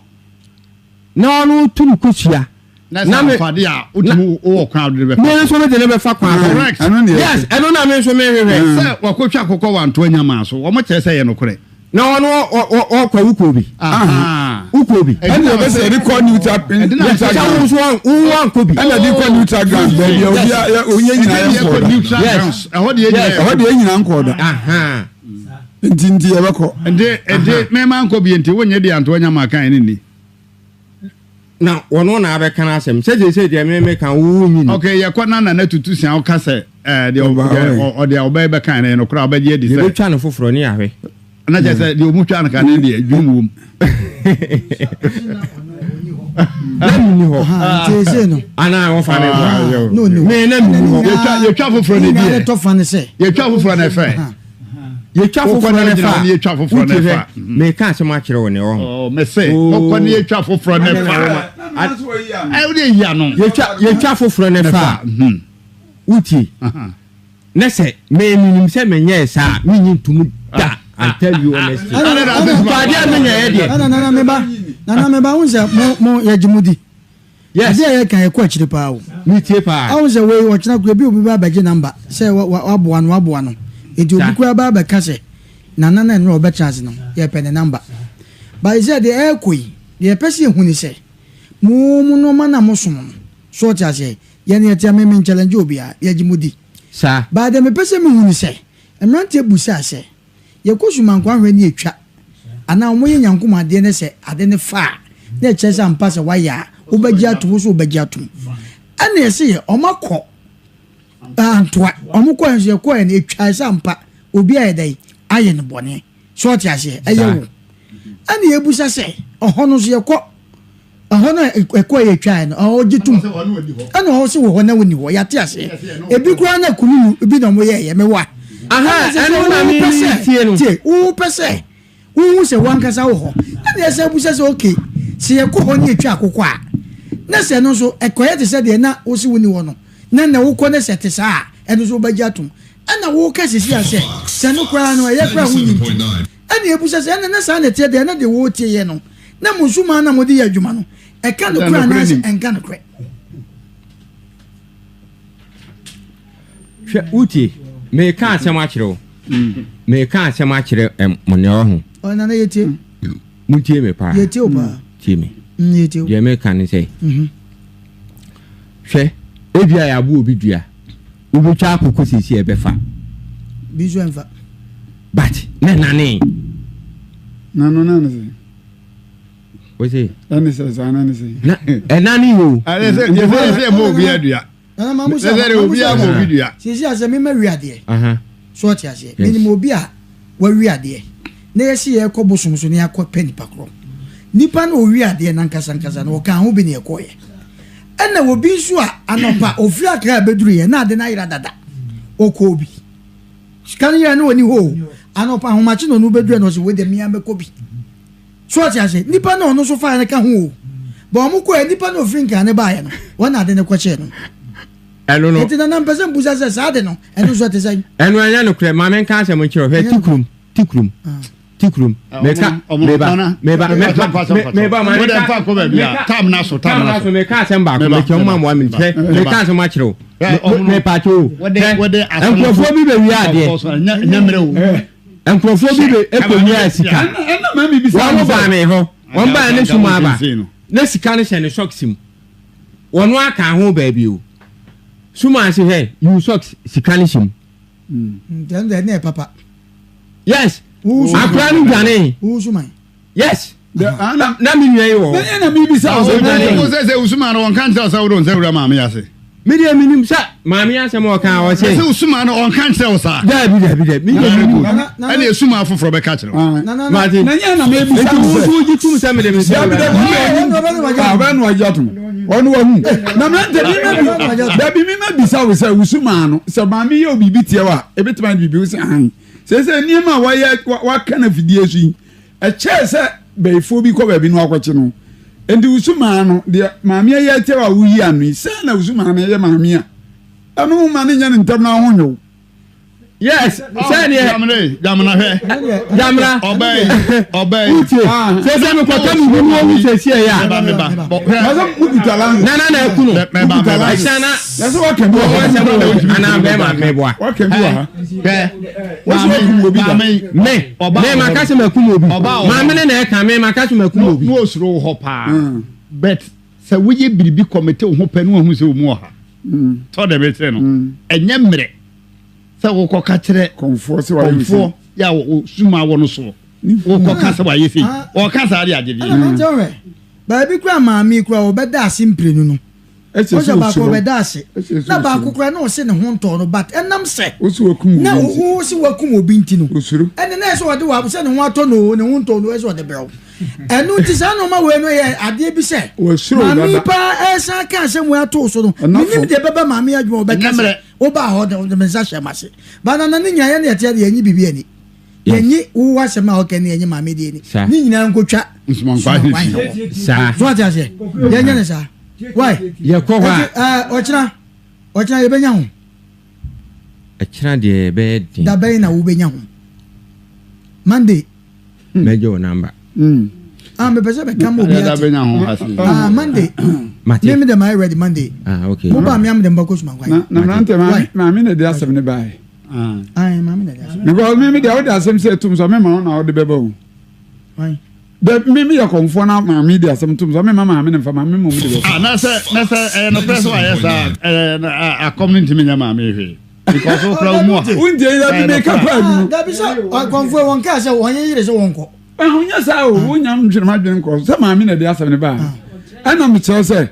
na ɔno tu ne kosua. Na sɛ amfa de a, wotumi wowɔ kwan a wode no bɛfa. Me nso mede no bɛfa kwan so. Correct. Ɛno ne Yes, ɛno na me nso mehwehwɛ. Sɛ wakɔtwa akokɔ wɔ Antoa Nyamaa so, wɔn kyerɛ sɛ ɛyɛ nokorɛ. Na ɔno ɔkɔ wokɔ bi. Wokɔ bi. Ɛna ɛbɛ sɛ yɛde kɔ neutral neutral ground. Sɛ wo nso wo wankɔ bi. Ɛna de kɔ neutral ground baabi a obi a onye nyinaa yɛ nkɔɔ da. Yes. Ɛhɔ deɛ nyinaa. Ɛhɔ deɛ nyinaa nkɔɔ da. Nti nti yɛbɛkɔ. Nti nti mɛma nkɔ bi nti wonyɛ deɛ Antoa Nyamaa kan ne ni. Na wɔno na abɛka no asɛm sɛ seesei deɛ me meka wo wonnye ni. Ok yɛkɔ na Nana Tutu sia woka sɛ ɛɛ deɛ ɔdeɛ ɔbɛyɛ bɛka no yɛ nokorɛ a wobɛgye adi sɛ. Yɛbɛtwa no foforɔ ne yɛahwɛ. Na kyerɛ sɛ deɛ ɔmu twa no ka ne deɛ dwom wom. Na menni hɔ. Anaa wɔfa me boa. Me na menni hɔ. Yɛtwa foforɔ na ɛdi ɛ. Yɛtwa foforɔ na ɛfɛ. Yɛtwa foforɔ no fa. Yɛtwa foforɔ no fa. Meka asɛm akyerɛ wo ne wɔ ho. Oh, mese wokɔ ne yɛtwa foforɔ no fa. Ɛ wode yi ano. Yɛtwa yɛtwa foforɔ no fa. Wotie. Ne sɛ me menim sɛ menyɛɛ saa menyi ntom da. I tell you honestly. Adeɛ a menyɛɛ deɛ. Nana nana meba nana meba wo sɛ mo mo yɛgye mo di. Yes. Adeɛ a yɛka yɛkɔ akyire paa o. Me tie paa. Ahu sɛ wei ɔkyena kura bi obi ba abɛgye number sɛ wa wa waboa no waboa no. Enti obi kura ba abɛka sɛ nana na nnora ɔbɛtena ase no yɛpɛ ne number. But sɛ deɛ ɛrekɔ yi deɛ yɛpɛ sɛ yɛhu ne sɛ mo mo nnoɔma no a mosom no so ɔte aseɛ yɛn yɛte a me me nchallenge obiara yɛgye mo di. Saa. But deɛ mepɛ sɛ mehu ne sɛ mmeranteɛ busaa sɛ Yɛkɔ sumanko ahwɛ ne etwa anaa wɔn yɛ nyankom adeɛ ne sɛ ade no fa a na ɛkyerɛ sɛ ampa sɛ wayɛ a wobɛgye atom wo so wobɛgye atom ɛna yɛse yɛ wɔn akɔ antoa wɔn kɔɛ nso yɛkɔɛ no etwa sɛ ampa obi ayɛ dɛn ayɛ no bɔne so ɔte aseɛ ɛyɛ wo ɛna yɛbusa sɛ ɔhɔ no nso yɛkɔ Ɛhɔ no a ɛkɔɛ yɛ twaɛ no ɔhɔ gye tom ɛna ɔhɔ se wɔ hɔ na wɔni hɔ yɛate aseɛ ebi koraa na kululu bi na ɔmo yɛɛyɛ mewa Aha ɛno na me me tie no tie wopɛ sɛ wohu sɛ wankasa wɔ hɔ ɛna yɛsɛ busa sɛ okay sɛ yɛkɔ hɔ ne yɛtwa akokɔ a na sɛ no nso ɛkɔyɛ te sɛ deɛ na wo se woni hɔ no na na wokɔ ne sɛ te saa a ɛno nso wobɛgye atom ɛna woka sisi a sɛ sɛ no koraa no ɛyɛ koraa ho nyim ɛna yɛbusa sɛ ɛna na saa na ɛteɛ deɛ ɛna deɛ wɔteɛ no Na mo nsumaa no a mode yɛ adwuma no, ɛka nokorɛ anaasɛ ɛnka nokorɛ? Hwɛ, wotie, meka asɛm akyerɛ wo. Meka asɛm akyerɛ mo nea ɔho. Nana yɛtie. Montie me paa. Yɛtie wo paa. Tie me. Yɛtie wo. Deɛ meka ne sɛ, hwɛ, ebi a yɛabo obi dua, wobɛtwa akoko siesie ɛbɛfa. Bi nso ɛmfa. But na nane. Na no na ne sɛ. O se. Ɛne sɛ saa na ne sɛ. Na ɛna ne yo. Ɛne sɛ yɛ sɛ yɛ sɛ ɛmɔ obi adua. Nana ma musa sɛ sɛ obi ama obi dua. Sisi asɛ mi ma wi adeɛ. So ɔte aseɛ. Minim obi a wawi adeɛ. Na yɛsi yɛ kɔ bosom so na yɛakɔ pɛ nipa korɔ. Nipa no owi adeɛ nankasa nkasa no ɔka ho bi na yɛkɔɔyɛ. Ɛna obi nso a anɔpa ofiri akra abɛduru yɛ na ade no ayera dada. Ɔkɔɔ bi. Sika no yera na ɔni hɔ o. Anɔpa ahomakye na ɔno bɛduru na ɔsɛ wei deɛ mea mɛkɔ bi. So ɔte ase? Nipa na ɔno nso faeɛ no ka ho o. But ɔmo kɔɛ nipa na ofiri nkran ne baeɛ no, wɔn na ade no kɔkyɛɛ no. Ɛno no. Nti nana mpɛ sɛ mbusa sɛ saa ade no, ɛno nso ɛte sɛn? Ɛno ɛnyɛ nokorɛ, ma menka asɛm nkyerɛ wo, hwɛ Tikurum, Tikurum, Tikurum, meka, meba, meba, meba, meba, ma meka, meka, tam na so, tam na so, meka asɛm baako, mekyɛ ɔmo amoa mi, hwɛ, meka asɛm akyerɛ wo, mepa kyɛ o, hwɛ, nkurɔfoɔ bi bɛwia adeɛ. Nyɛ mmerɛ o. Nkurɔfoɔ bi bɛ kɔwiaa sika. Wɔn baa me hɔ. Wɔn baa ne sum aba. Na sika no hyɛ ne socks mu. Wɔn aka ho baabi o. Sum ase hwɛ, you socks sika no hyɛ mu. Ɛnna ɛyɛ papa. Yes. Akora no dwane. Yes. Na me nua yi wɔ hɔ. Na mi bisa wo sɛ sɛ wosuma no wɔn ka nkyerɛ sɛ wode wo nsa wura maame ase. Me deɛ menim sɛ maame asɛm a ɔka a ɔse. Ɛsɛ osuma no ɔnka nkyerɛ wo saa. Daabi daabi daabi me deɛ menim. Ɛna esuma foforɔ bɛka kyerɛ wo. Mate. Na nyɛ na mebisa Nti wo nso wogye tom sɛ mede me nsa Dabi dabi ɔbɛ no agye atom ɔno wahu na mmerante mi ma bi dabi mi ma bisa wo sɛ wosuma no sɛ maame yɛ obibi tiɛ wa ebetuma de bibi wo sɛ ahan sɛ sɛ nneɛma a wayɛ waka na fidie so yi Ɛkyɛɛ sɛ bayifoɔ bi kɔ baabi na wakɔkye no. Enti wo sumaa no, deɛ maame ayi akyɛ wo a woyi ano yi, sɛn na wo sumaa no yɛ maame a? Ɛno mma no nyɛ no ntɛm na ho nyɛ wo. Yes, sɛdeɛ. Jamina, Jamina hwɛ. Jamina. Ɔbaa yi, ɔbaa yi. Uche, sɛ sɛ mekɔtɔ me bi mu owu sɛsi ɛyɛ a. Meba, meba. Hwɛ. Nasɛ mukuta lanse. Nana na ɛku no. Meba, meba. Ɛhyɛn na. Nasɛ waka bi wɔ ha. Anaa bɛrima meboa. Waka bi wɔ ha. Hwɛ. Wosi wakum obi da. Me, me maka sɛ makum obi. Maame ne na ɛka me maka sɛ makum obi. No osuro wo hɔ paa. But sɛ woyɛ biribi kɔmete wo ho pɛ ne wahu sɛ wo mu ɔha. Tɔ dɛ mekyerɛ no. Ɛnyɛ mmerɛ sɛ wokɔka kyerɛ kɔmfoɔ sɛ wayɛ kɔmfoɔ yɛ a suma wɔ no soɔ. Wokɔka sɛ wayɛ sei. Ɔka saa de agye deɛ. Baabi kura maame kura wɔbɛda ase mprenu no. Ɛsɛ Ɔsɛ sɛ baako osuro. ɔbɛda ase Ɛsɛ sɛ na baako osuro. koraa na ɔse ne ho ntɔɔ no but ɛnam sɛ Ɔsi wakum na obi nti. wo se wakum obi nti no Osuro. ɛne na ɛsɛ ɔde wa sɛ ne ho atɔ no o ne ho ntɔɔ no ɛsɛ ɔde brɛ wo ɛno nti saa nneɛma wei no yɛ adeɛ bi sɛ Wasuro maame yi dada. paa ɛsan ka asɛm wei ato so no Ɛna menim fam. deɛ ɛbɛba maame yi adwuma ɔbɛka Ɛnyɛ sɛ mmerɛ. wobaa hɔ de wode me nsa hyɛ m'ase ba nana ne nyinaa yɛne yɛteɛ deɛ yɛnye biribi ani Yes. yɛnye wo asɛm a ɔka ne yɛnye maame deɛ ni Saa. ne nyinaa nkotwa Nsumankwa sumankwa ahemfie. hɔ Saa. so ate aseɛ yɛnyɛ ne saa why Yɛkɔ hɔ a. Eti, eh, ɔkyena ɔkyena yɛbɛnya ho Ɛkyena deɛ ɛbɛyɛ den. da bɛn na wobɛnya ho Monday Mɛgye wo number. ah mepɛ sɛ bɛka ma obi Ada ate bɛnya ho ha sei. ah Monday Mate. me me dɛ mayɛ ready Monday Ah, okay. mo ba me am de mbɛkɔ sumankwan Na na mmerante Why? maame maame na ɛde asɛm no baeɛ. Ah. ah maame na de asɛm Because me me deɛ wode asɛm sɛ ɛtom so a mema wo na wode bɛba o. Why? Dɛ me meyɛ kɔmfoɔ na maame de asɛm tom so a mema maame no mfa maame mmom de bɛba. Ah, na sɛ na sɛ ɛyɛ nokorɛ sɛ wayɛ saa ɛyɛ na a- akɔm no ntumi nyɛ maame hwee because wokora wo mu ɔha. Wontie dabi Ɛyɛ meka nokorɛ. paa ah duru. dabi sɛ ɔkɔmfoɔ wɔn kaa sɛ wɔn yere sɛ wɔn kɔ Ɛho nyɛ saa o, wonya ntwene m'adwene nkɔ so sɛ maame na ɛde asɛm no baa. Ɛna mekyerɛ sɛ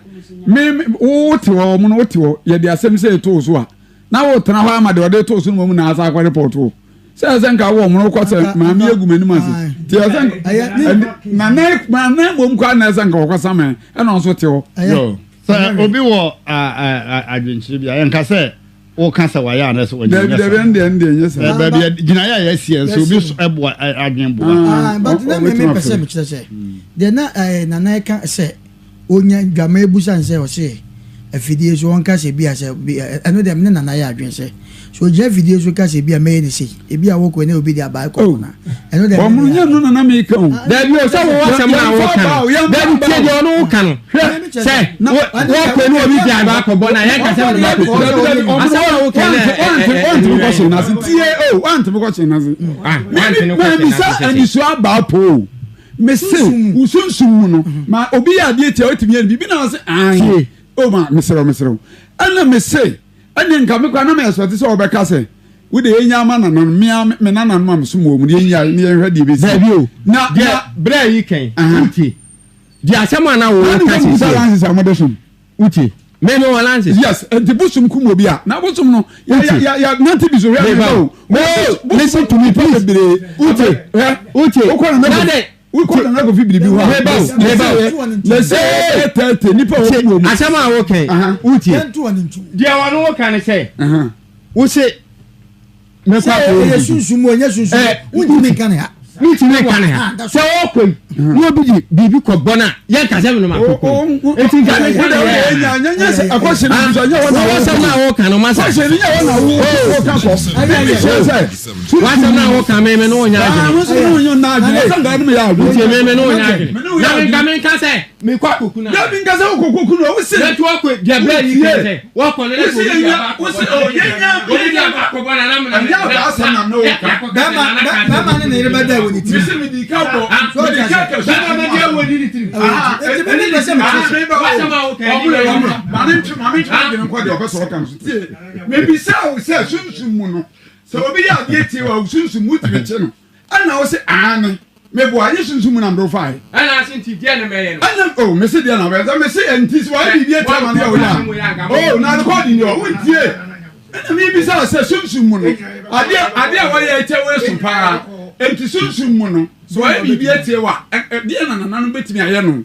me me- wo wote hɔ ɔmo no wote hɔ yɛde asɛm sɛ ɛtoo so a na wotena hɔ ama deɛ ɔde too so no mmom na asa akɔ report wo. Sɛ ɛsɛ nka wɔ ɔmo no wokɔ sɛ maame agu m'anim ase. Nti ɛsɛ nka nana nana mmom kɔ na ɛsɛ nka wɔkɔ samɛ ɛna ɔnso te hɔ. Yo, sɛ obi wɔ adwenkyerɛ bi a yɛnka sɛ woka sɛ wayɛ anaa sɛ wɔnyɛ Dabi nyɛ dabi saa. ɛndeɛ ɛndeɛ nyɛ saa. Baabi a gyinaeɛ a yɛasi ɛ nso obi so ɛboa adwen boa. Ah, but na me ɔbɛtumi mepɛ sɛ afrɛ. mekyerɛ sɛ deɛ na eh, nana ɛka sɛ onya dwama ebusa ne sɛ ɔse afidie so ɔnka sɛ bi a sɛ bi ɛno deɛ mene nana yɛ adwene sɛ sɛ ogyina afidie so ka sɛ bi a mɛyɛ ne sei ebi a wɔkɔ ne obi de abaa kɔ Oh. na ɛno deɛ Wɔn mene nyɛ no nana meka o. Dabi o sɛ wo asɛm na Yɛmfa woka aba o, no. yɛmfa Dabi aba tie o. deɛ ɔno woka no. Sɛ wɔkɔ ne obi de abaa kɔbɔ na yɛnka sɛ mede makɔ Dabi dabi kurom. ɔmo Asɛm a woka no wantumi kɔhyɛ n'ase tie o wantumi kɔhyɛ n'ase. Ah, wantumi kɔhyɛ Mami n'ase sɛ sɛ anisoɔ abaa po mese wosunsum mu no ma obi yɛ adeɛ tia wotumi yɛ no biribi na ɔse ae o ma meserɛ meserɛ wo ɛna mese ɛne nka me koraa na me expect sɛ wɔbɛka sɛ wode yɛnya ama nananom mea me nananom a mesom wɔ mu no yɛnya ne yɛnhwɛ deɛ bɛsi Dabi o. na Deɛ na berɛ yi kɛn. Aha. Wotie. Deɛ asɛm a na na ne woka sɛ musa sisi. lances a mode som Wotie. Me me wɔ lances. Yes, nti bosom kum obi a na bosom no ya ya ya ya nante bi so hwɛ Meba o. o. Listen to me please. Wotie. Wotie. Wokɔ na Na de. Wokɔ na kofi biribi hɔ a. Meba o. Meba o. Na sɛ tɛtɛ nipa wɔ kuo mu. Asɛm a wokɛn. Wotie. Deɛ wɔn woka ne sɛ. Wose. Mɛkɔ akɔ sɛ ɛyɛ sunsum mu ɛnyɛ sunsum mu wontumi nka ne ha mentumi nka ne ha sɛ ɔkɔ yi na obi de biribi kɔ bɔ no a yɛnka sɛ menom akɔkɔ enti nka ne nka ne wasɛm no a woka no masa wasɛm no a woka me me ne wonya adwene nti me me ne wonya adwene na menka menka sɛ mekɔ akɔku no Dabi nka sɛ wokɔ kɔku no wose yɛto akɔ deɛ berɛ yi ka sɛ wɔkɔ no na sɛ obi de aba akɔbɔ obi de aba akɔbɔ na na mena ɛnyɛ ɔdaa asɛm na ne woka bɛrima ne ne yere bɛda wɔ ne tirim mese mede ka bɔ mede ka ka bɛrima bɛde awɔ ne ne tirim enti me ne pɛ sɛ mekyerɛ sɛ wasɛm a woka ɛne mame ntwe mame ntwe adwene nkɔ deɛ ɔpɛ sɛ ɔka no so tie mebisa wo sɛ sunsum mu no sɛ obi yɛ adeɛ tie wa sunsum mu tumi kye no ɛna wo se aane. Meboa, ɛnyɛ sunsum mu na mede wo faeɛ. Ɛna ase nti deɛ na mɛyɛ no. Ɛna oh, mese deɛ na wobɛyɛ. Sɛ mese ɛnti sɛ wayɛ biribi atia ma no yɛ wo ya a, oh, na rekɔɔde ni hɔ, wontie. Ɛna mebisa wo sɛ sunsum mu no, adeɛ adeɛ a wɔyɛ atia wo so paa, ɛnti sunsum mu no, sɛ wayɛ biribi atia wo a, ɛdeɛ na nananom bɛtumi ayɛ no?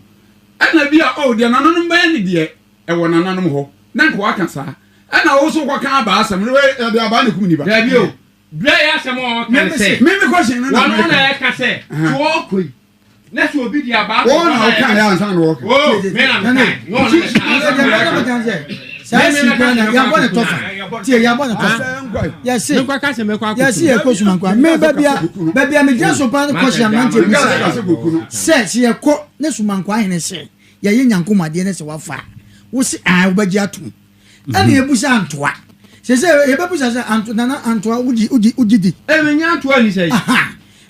Ɛna bi a oh, deɛ nananom bɛyɛ no deɛ, ɛwɔ nananom hɔ. Na nka waka saa. Ɛna wo nso wokɔka abaa asɛm no, wei ɛde abaa na ɛkum nipa. Dabi o, Berɛ yɛ asɛm a ɔka ne sɛ, Me me question no na wɔn na ɛka sɛ, sɛ ɔrekɔ yi, na sɛ obi de abaa Wɔn na ɔka yɛ ansa na ɔka. Oo, me na meka, na ɔno na ɛka. Saa si kura na yabɔ ne tɔfa tie yabɔ ne tɔfa yɛsi yɛsi yɛ kɔ sumankwa me baabi a baabi a me gyina so paa ne kɔhyɛ amantie bi sɛ sɛ sɛ yɛkɔ ne sumankwa ahene sɛ yɛyɛ nyankom adeɛ ne sɛ wafa wosi aa wobɛgye atom. Ɛna yɛbusa Antoa. Sese yɛbɛbusa sɛ Anto nana Antoa wogye wogye wogye di. Ɛ menya Antoa ni sɛ.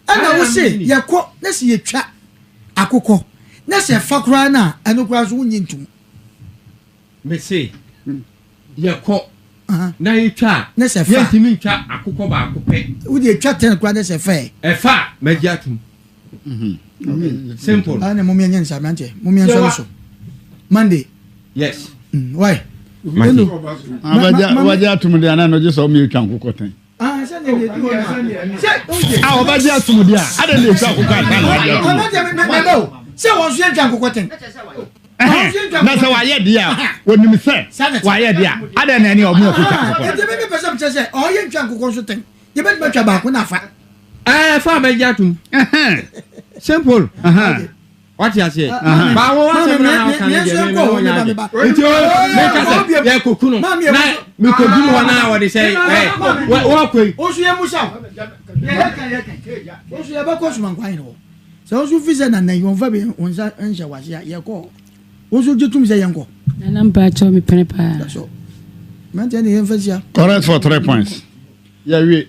Ɛna wose yɛkɔ na sɛ yɛtwa akokɔ na sɛ ɛfa koraa no a ɛno koraa nso wonnye ntom. Mese yɛkɔ na yɛtwa a na sɛ fa yɛntumi ntwa akokɔ baako pɛ. Wode ɛtwa tɛn koraa na sɛ ɛfa ɛ. Ɛfa a mɛgye atom. Mm-hmm. Simple. Ah, na mumia nyansa mmeranteɛ mumia nsɔre so Monday. Yes. Mm, why? Wagye atom deɛ ana no gye sɛ ɔmo etwa nkokɔ tɛn. Ah, a ɔbɛgye atom deɛ a adɛn na etwa nkokɔ ansa na wagye atom. Sɛ wɔn nso yɛntwa nkokɔ tɛn. Na sɛ wayɛ deɛ a onim sɛ wayɛ deɛ a adɛn na ɛne ɔmo akotwa nkokɔ. Ɛnti mi mi pɛ sɛ mi kyerɛ sɛ ɔyɛ ntwa nkokɔ nso tɛn yɛbɛtumi atwa baako na afa. Ɛɛ fa abɛgye atum. Simple. Wate aseɛ. Baako wasɛm na na ɔka ne deɛ mɛmɛ ɔnya agye. Nti o meka sɛ yɛ koku no na mekɔduru hɔ na wɔde sɛ ɛ wɔkɔ yi. Osu yɛ musa o. Yɛ ka yɛ ka. Osu yɛ bɛkɔ sumankwa yɛn hɔ. Sɛ osu fi sɛ nana yi wɔn fa bi wɔn nsa nhyɛ wase a yɛ kɔ. Osu gye tum sɛ yɛn kɔ. Nana mpakyɛw mepene paa. So. Mɛntiɛ ne yɛn fɛ sia. Correct for 3 points. Yɛwie.